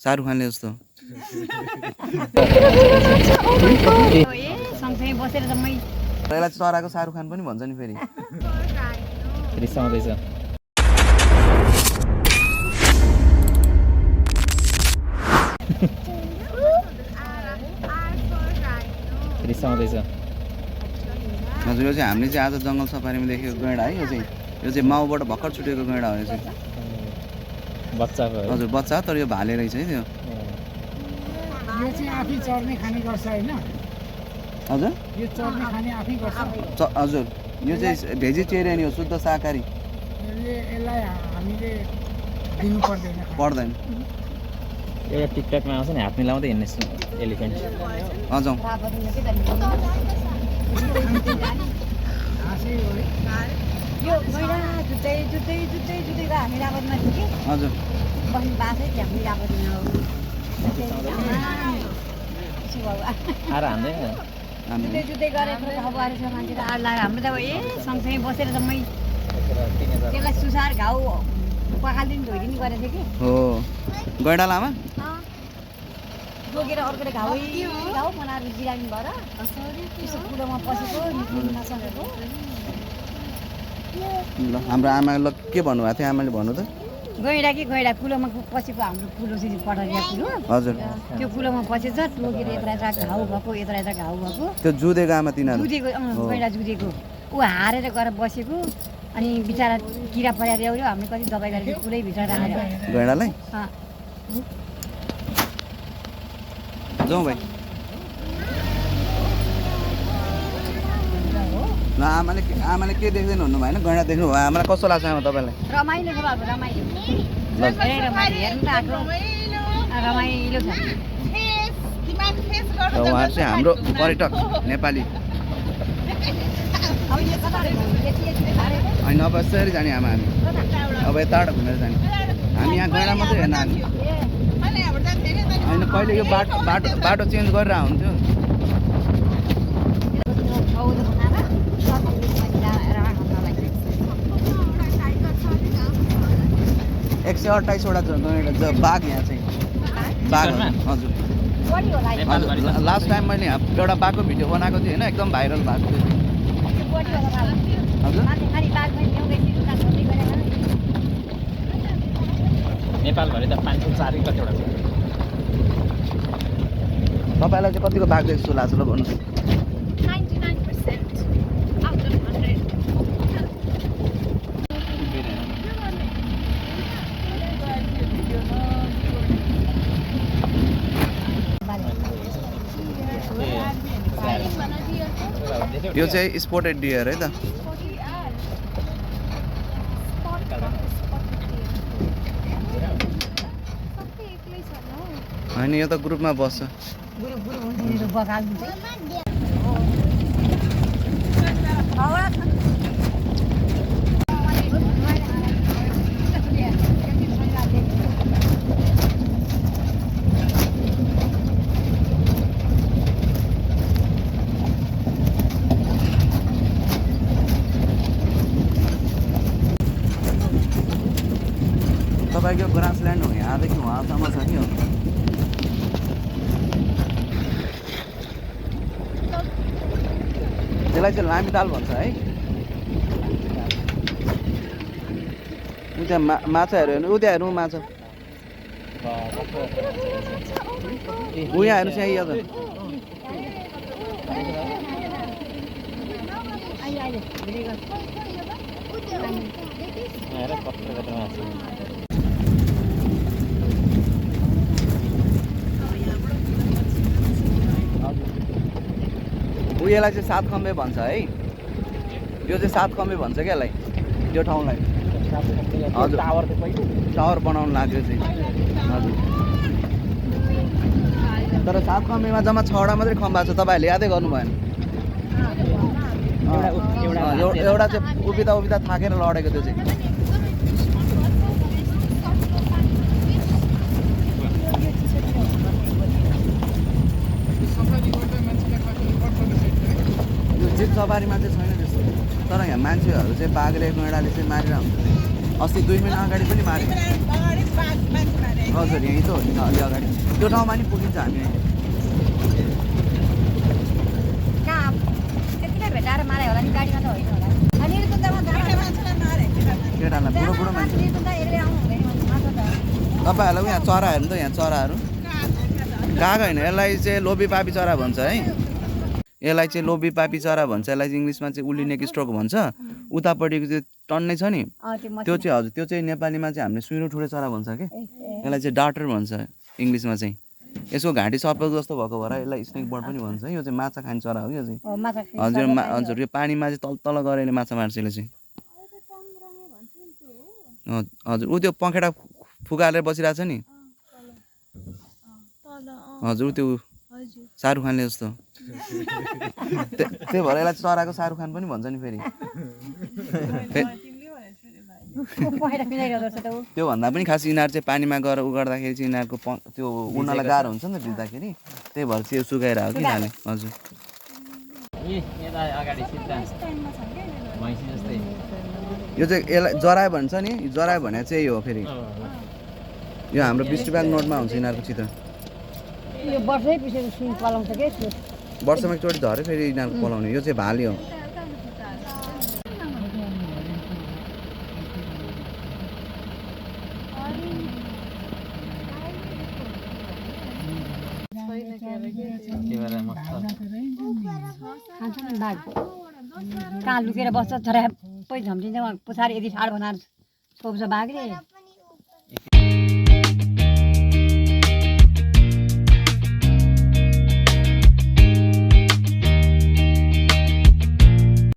शाहरुख खानले जस्तो सँगसँगै बसेर त मै यसलाई चराको शाहरुख खान पनि भन्छ नि फेरि रिसाउँदैछ रिसाउँदैछ हजुर यो चाहिँ हामीले चाहिँ आज जङ्गल सफारीमा देखेको गैँडा है यो चाहिँ माउबाट भर्खर छुटेको गैँडा हो यो चाहिँ बच्चाको हजुर बच्चा तर यो भाले रहेछ है त्यो यो चाहिँ आफै चर्ने खाने गर्छ हैन हजुर यो चर्ने खाने आफै गर्छ हजुर यो चाहिँ भेजिटेरियन हो शुद्ध शाकाहारी यसलाई हामीले दिनु पर्दैन एउटा टिकटकमा आउँछ नि हात मिलाउँदै हिँड्ने एलिफेन्ट हजुर यो गैँडा जुत्दै हामी राबतमा थियो कि हजुर बस्ने बासै थियो हामी राबतमा आएर हान्दैन जुत्दै गरेको अब अरे छ मान्छे त आड लाग्यो हाम्रो त सँगसँगै बसेर त मै त्यसलाई सुसार घाउ पखालिदिनु धोइदिनु गरेको थियो कि हो गैँडा लामा जोगेर अर्कोले घाउ बनाएर बिरामी भएर त्यसो कुलोमा पसेको निक्लिनु नसकेको ल हाम्रो आमाले के भन्नुभएको थियो आमाले भन्नु त गैँडा कि गैँडा कुलोमा पसेको हाम्रो कुलो चाहिँ पठाइदिएको कुलो हजुर त्यो कुलोमा पसेछ टोकेर यता घाउ भएको यता घाउ भएको त्यो जुदेको आमा तिनीहरू जुदेको गैँडा जुदेको ऊ हारेर गएर बसेको अनि बिचरा किरा परेर ल्याउयो हामीले कति दबाई गरेको कुलै भित्र राखेर गैँडालाई जाउँ भाइ ल आमाले के देख्दैन भन्नु भएन गैँडा देख्नु भयो आमालाई कस्तो लाग्छ आमा तपाईँलाई रमाइलो छ बाबु रमाइलो हेर्नु त आएको रमाइलो छ उहाँहरू चाहिँ हाम्रो पर्यटक नेपाली होइन अब यसरी जाने आमा हामी अब यताबाट घुमेर जाने हामी यहाँ गैँडा मात्रै हेर्न आएको होइन पहिले यो बाटो चेन्ज गरेर हुन्थ्यो 128 वटा बाघ यहाँ चाहिँ बाघ हजुर लास्ट टाइम मैले एउटा बाघको भिडियो बनाएको थिएँ होइन एकदम भाइरल भएको थियो हजुर नेपालभरि त 504 कतिवटा छ तपाईँलाई चाहिँ कतिको बाघ जस्तो लाग्छ ल भन्नु 99% out of 100. यो चाहिँ स्पोटेड डियर है त होइन यो त ग्रुपमा बस्छ तपाईँको ग्रासल्यान्ड हो यहाँदेखि वहाँसम्म छ नि हो त्यसलाई चाहिँ लामिताल भन्छ है उ त्यहाँ माछाहरू हेर्नु उ त्यहाँ हेर्नु माछा उ यहाँ हेर्नुहोस् यहाँ यहाँ यसलाई चाहिँ 7 खम्बे भन्छ है यो चाहिँ 7 खम्बे भन्छ क्या यसलाई यो ठाउँलाई हजुर टावर बनाउनु लाग्यो चाहिँ हजुर तर 7 खम्बेमा जम्मा 6वटा मात्रै खम्बा छ तपाईँहरूले यादै गर्नु भएन एउटा चाहिँ उभिँदा थाकेर लडेको त्यो चाहिँ जिप सवारीमा चाहिँ छैन त्यस्तो तर यहाँ मान्छेहरू चाहिँ बाघले गैँडाले चाहिँ मारेर हुन्छ अस्ति 2 महिना अगाडि पनि मारे हजुर यहीँ त हो नि अलि अगाडि त्यो ठाउँमा नि पुगिन्छ हामी कहाँ त्यतिकै भेटाएर मारे होला नि गाडीमा त होइन होला अनि निर्कुन्दामा केटालाई बुढो बुढो मान्छे निर्कुन्दा एक्लै आउनु हुँदैन माछा त तपाईँहरूलाई यहाँ चरा हेर्नु त यहाँ चराहरू गएको होइन यसलाई चाहिँ लोभी पापी चरा भन्छ है यसलाई चाहिँ लोभी पापी चरा भन्छ यसलाई चाहिँ इङ्ग्लिसमा चाहिँ उल्ली नेक स्ट्रोक भन्छ उतापट्टिको चाहिँ टन्नै छ नि त्यो चाहिँ हजुर त्यो चाहिँ नेपालीमा चाहिँ हामीले सुइरो ठुलो चरा भन्छ कि यसलाई चाहिँ डार्टर भन्छ इङ्ग्लिसमा चाहिँ यसको घाँटी सर्पक जस्तो भएको भएर यसलाई स्नेक बर्ड पनि भन्छ यो चाहिँ माछा खाने चरा हो यो चाहिँ हजुर हजुर यो पानीमा चाहिँ तल तल गरेर माछा मार्छ यसले चाहिँ हजुर ऊ त्यो पखेटा फुकालेर बसिरहेको छ नि हजुर त्यो शाहरुख खानले जस्तो त्यही भएर यसलाई चराको शाहरुख खान पनि भन्छ नि फेरि त्योभन्दा पनि खास यिनीहरू चाहिँ पानीमा गएर उ गर्दाखेरि चाहिँ यिनीहरूको त्यो उनीहरूलाई गाह्रो हुन्छ नि त भिज्दाखेरि त्यही भएर चाहिँ यो सुकाएर हो कि यिनीहरूले हजुर यो चाहिँ यसलाई जरायो भन्छ नि जरायो भने चाहिँ यही हो फेरि यो हाम्रो बिस्टुबाग नोटमा हुन्छ यिनीहरूको चित्र यो वर्षै पछि सुन पलाउँछ के वर्षमा एकचोटि झऱ्यो फेरि यिनीहरूको पलाउने यो चाहिँ भाले हो कहाँ लुकेर बस्छ झरापै झम्टिन्छ पछाडि यदि ठाड बनाएर छोप्छ बाघले